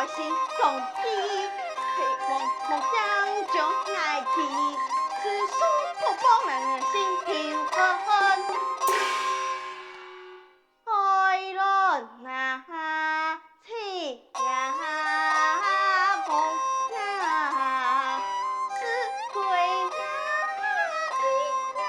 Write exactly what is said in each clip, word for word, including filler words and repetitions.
心中悲，望望想将爱情，只手托帮人心头寒。爱人啊，妻呀，风啊，是归呀，归呀。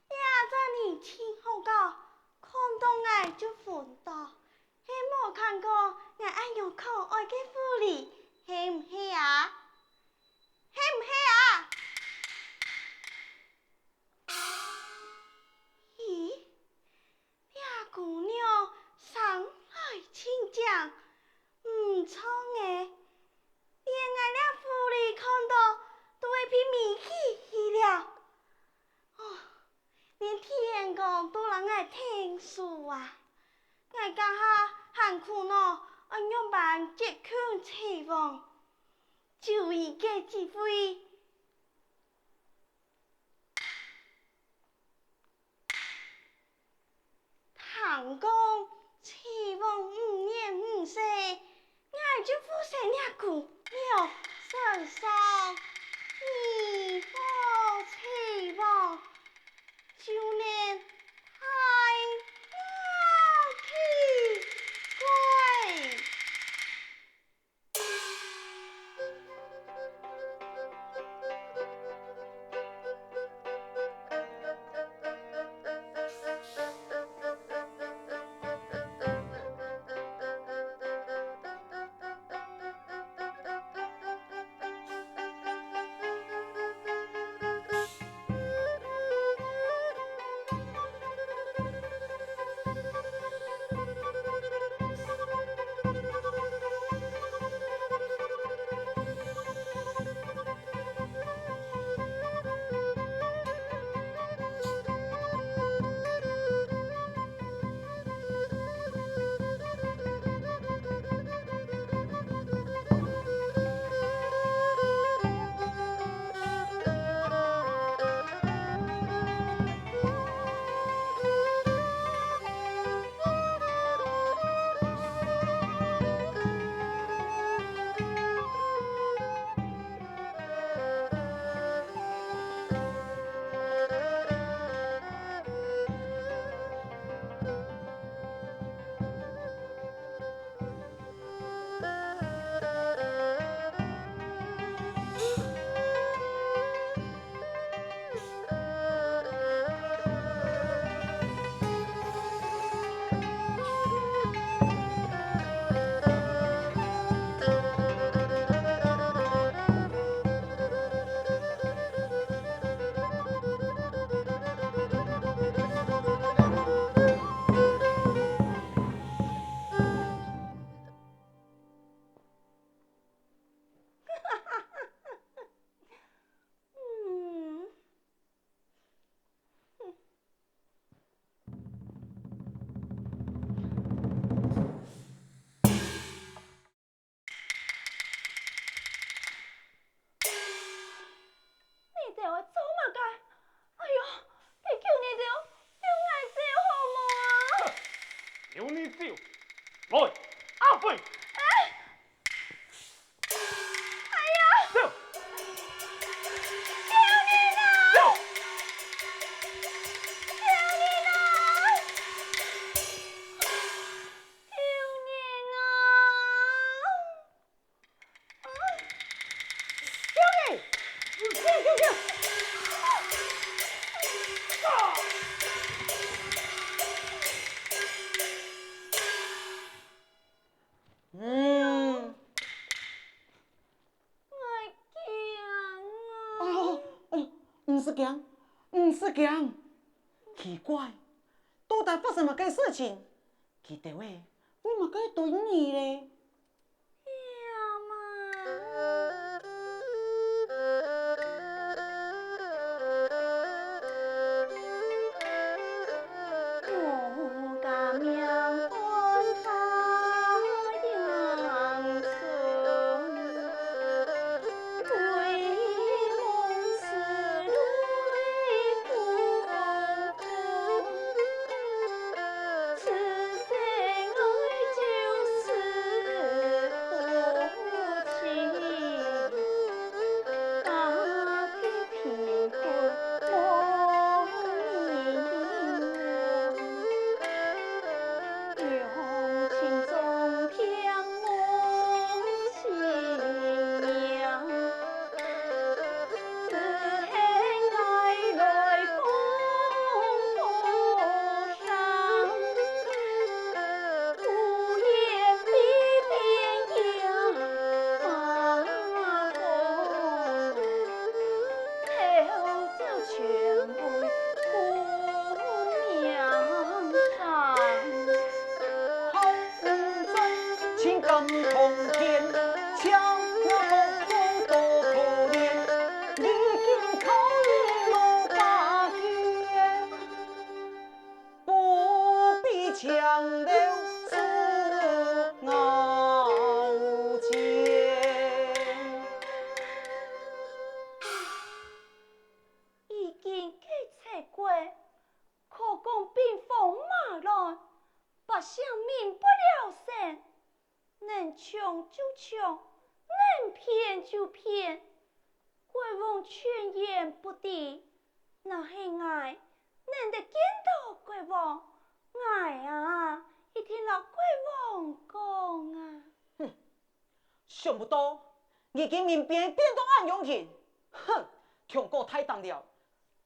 這隻人盡好搞，看到𠊎就昏倒，係無看過𠊎恁樣可愛个狐狸，係毋係啊？係毋係啊？咦， 這姑娘生來盡靚，毋錯欸，連𠊎這狐狸看到都會鼻迷起去了。哦，連天公都摎𠊎停手啊！𠊎這下還苦惱，愛仰般接近齊王，就一個機會。 聽講齊王五年五歲，𠊎就附身這姑娘身上，你好齊王，就能大富貴。嗯。 你兜愛做麼个？哎喲，求求你兜，放𠊎走好無啊？哼，由你走！來，阿飛！哎！哎呀！走！救命啊！走！使驚，毋使驚。奇怪，到底發生麼个事情？佢兜仔為麼个對你咧？ 已經幾隻月，可講兵荒馬亂，百姓民不聊生，能搶就搶，能騙就騙，國王全然不知。若係𠊎能得見到國王，𠊎啊，一定摎國王講啊。 想不到，你今民變，變到恁勇健，哼，強過大膽了。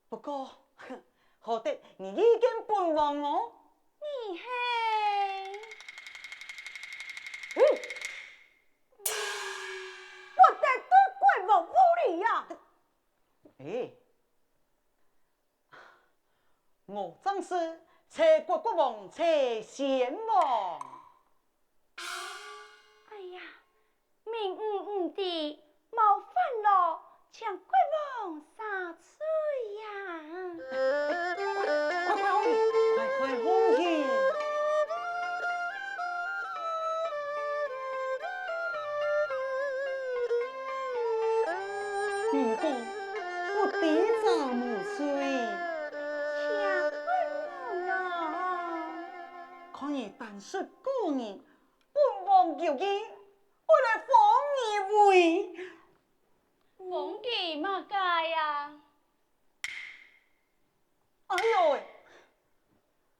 不過，哼，好得你已經本王哦。你係？嗯，不得對國王無禮呀！哎， 我正是齊國國王齊宣王。哎呀，民女毋知，冒犯了，請國王赦罪呀！快快放佢，快快放佢！你講，不知者無罪。請國王啊！看你膽識過人，本王有意，愛來封你為。封佢麼个啊？哎喲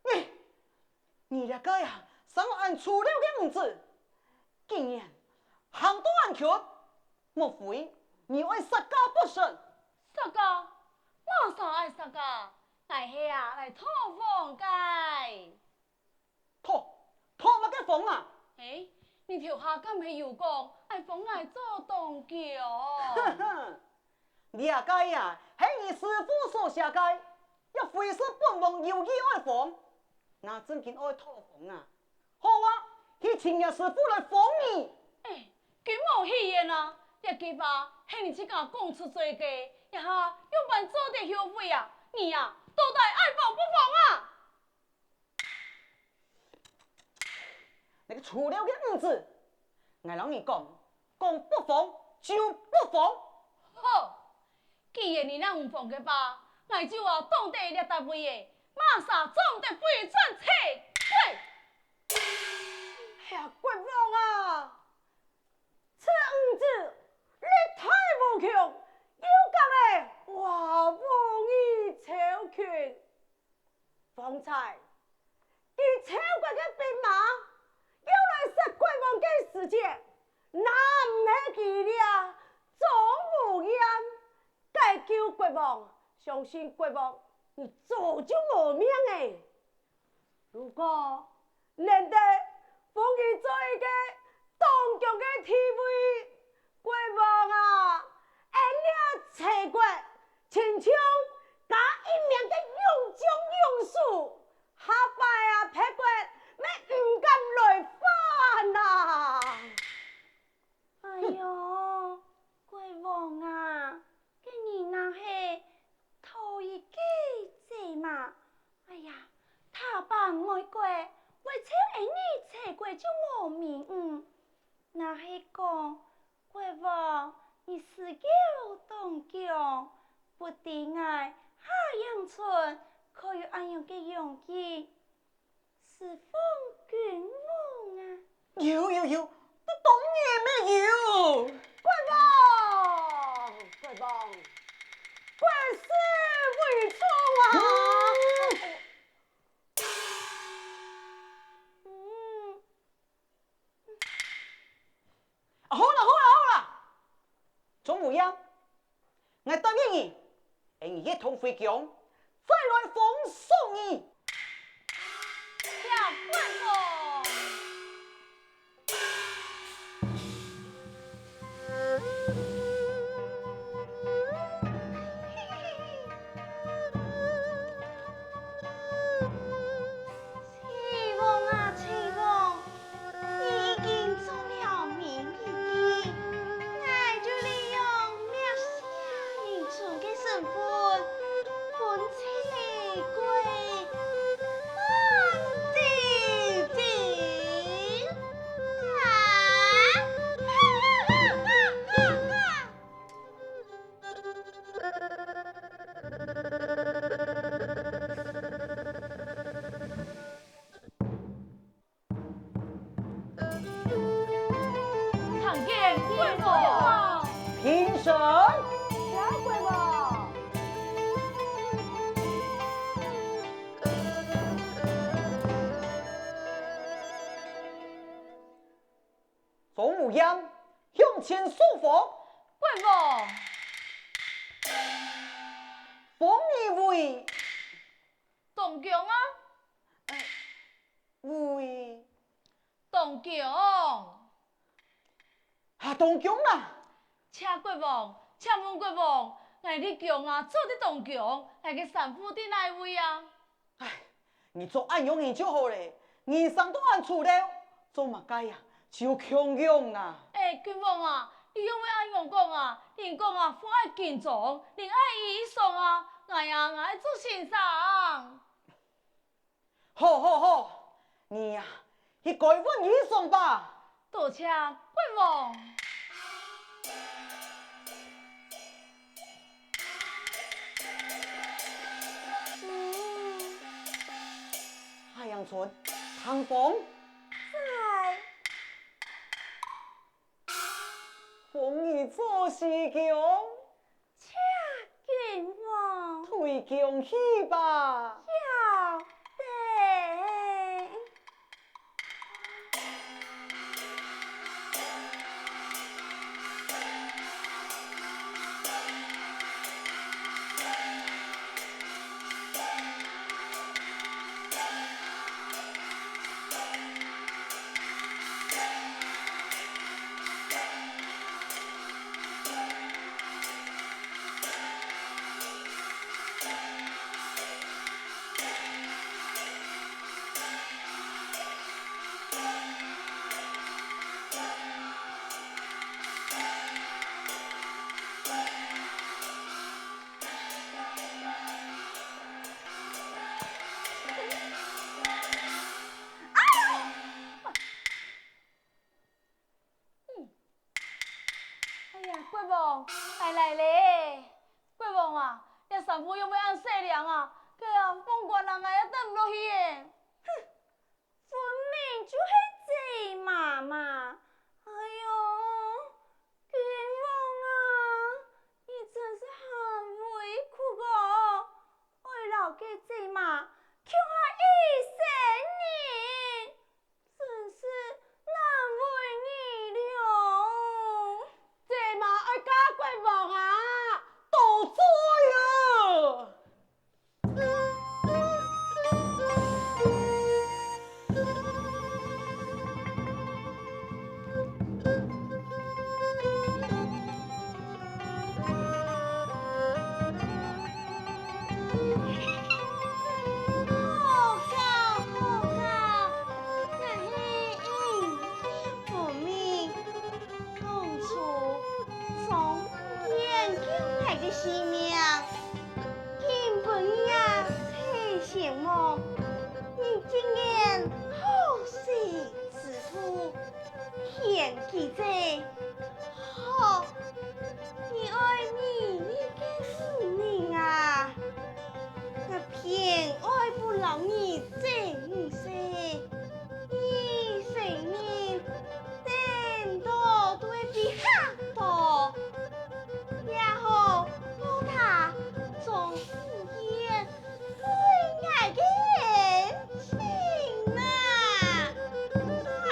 喂！ 你，你這個啊，生恁粗陋个女子，竟然行到恁近，莫非你愛殺價不成？殺價？麼儕愛殺價？𠊎係啊來討封个。討？討麼个封啊？誒，你頭下敢係有講愛封𠊎做當久？ 這個啊，係你師父所寫个，也非係本王有意愛封。若真經愛討封啊，好啊，去請若師父來封你。誒，君無戲言啊！這句話係你自家講出嘴个，這下仰般做得後悔啊？你啊，到底愛封不封啊？ 你个粗陋个女子，𠊎摎你講，講不封就不封。好，既然你若毋封个話，𠊎就愛擋在這搭位仔，麼儕總得飛竄七歲。哎呀，國王啊！這女子力大無窮，又敢仔話無義超群。 方才，佢超過个兵馬，要來殺國王个時節，若毋係佢這莊無厭解救國王，相信國王你早就無命仔。如果能得封佢做一個當強个地位，國王啊，𫣆這齊國親像加一面个勇將勇士，下擺啊，別國乜毋敢來犯啊！哎喲，國王啊，該你若係討一个姐嘛，哎呀，打敗外國，會就係你齊國就無名。若係講 國王，你自幼當強，不知𠊎夏迎春可有恁樣个容易侍奉君王啊！有有有，這當然乜有！國王，國王，國事為重啊！嗯， 好啦好啦好啦，鍾無艷，𠊎答應你，𠊎一同回宮，再來封賞你。謝國王。親王啊，親王， 你已經做了明日記，𠊎就利用這下人做个身份，分齊國王放地頂啊！參見國王。平身。謝國王。鍾無艷，向前受封。國王。封你為 當強啊！呃，為……當強！啊，當強啊！謝國王，請問國王，𠊎這強啊，做得當強，𠊎个衫褲在哪位啊？唉，你做恁樣人就好咧，人生都恁醜陋，做麼个啊， 就強強啊！欸，國王啊，你仰會恁樣講啊？人講啊，貨愛斤重，人愛衣裳啊，𠊎啊，𠊎愛做先生。好好好，你啊，去改換衣裳吧。多謝國王。 嗯。夏迎春，聽封。在。封你做西宮。謝君王。退宮去吧。曉得。哎呀，國王，𠊎來咧！國王啊，這衫褲仰會恁細領啊？該啊，放寒啊，𠊎也著毋落去耶！哼，分明就係姊媽嘛！哎喲，君王啊，你真係還委屈哦！愛摎該姊媽共下一生人！ 真是難為你了。姊媽愛嫁國王啊，多嘴啊！佢這，好，你愛你，你个女人啊，𠊎偏愛分摎你爭女婿，你細人等到都會比較多，也好報答張夫人 對𠊎个恩情啊！啊！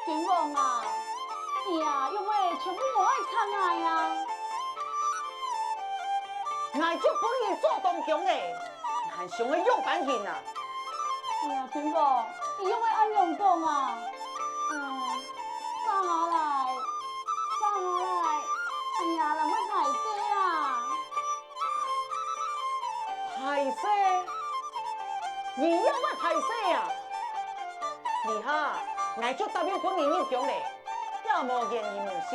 君王啊，你啊，仰會全部無愛插𠊎啊？𠊎就分你做當強咧，你還想愛仰般形啊？ 哎呀，君王，你仰會恁樣講啊？嗯，續下來，續下來，哎呀，人會敗勢啊！敗勢？你也會敗勢啊？這下，𠊎就答應分你入宮咧，也無言而無信。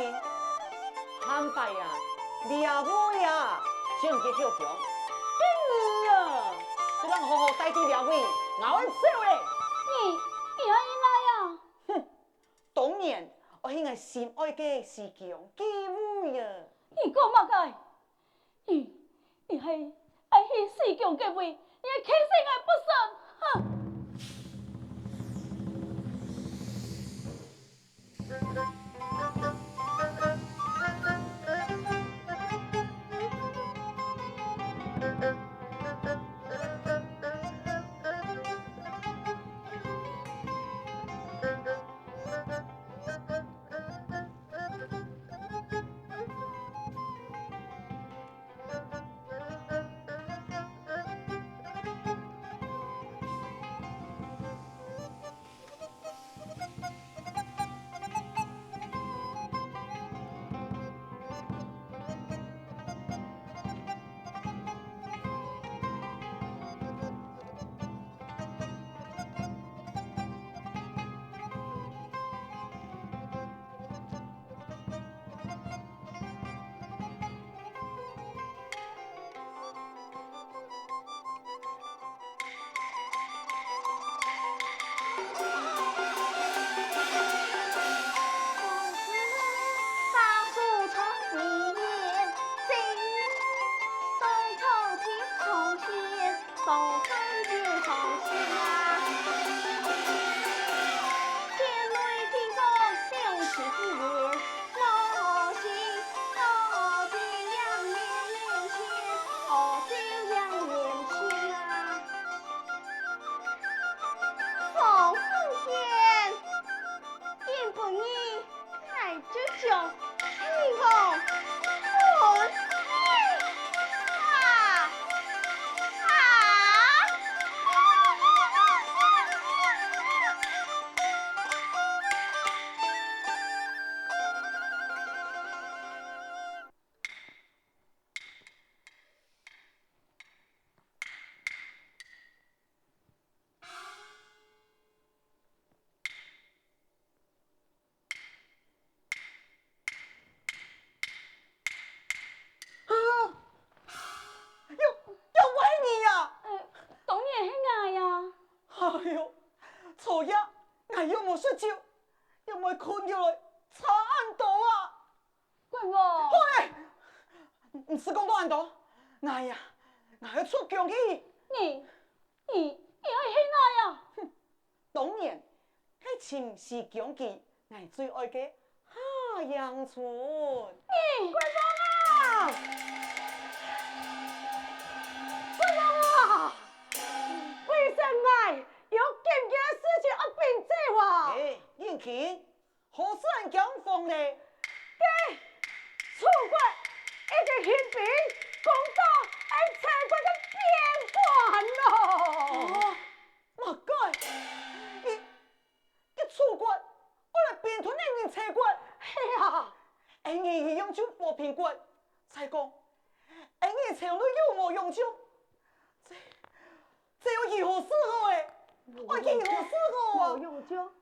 下擺啊，這位啊，就毋使曉講。該你啊，就摎𠊎好好戴在這位，𠊎愛走咧。你，你愛去哪啊？哼，當然，愛去𠊎心愛个西宮該位啊。你講麼个？你，你係愛去西宮該位，你係輕視𠊎不成？哼！ 王夫人，今晡日 𠊎就將西宮分你啊！啊！啊！又，又係你啊！呃，當然係𠊎啊！哎喲，昨夜𠊎又無食酒，又無睏著來，差恁多啊！君王！喂！毋使講到恁多，𠊎呀，𠊎愛出宮去。你，你，你愛去哪呀？哼，當然， 係尋西宮記，𠊎最愛个夏迎春。你，君王啊！君王啊！為什麼有緊急个事情愛禀奏啊？哎，英琴，何事恁驚慌咧？該楚國一个興兵，攻到𫣆齊國个邊關囉！哦， 麼个？佢，佢楚國愛來併吞𫣆人齊國？係啊！𫣆人仰就無併國？再講，𫣆人齊內有無勇將？這，這愛如何是好欸？愛如何是好啊？無勇將。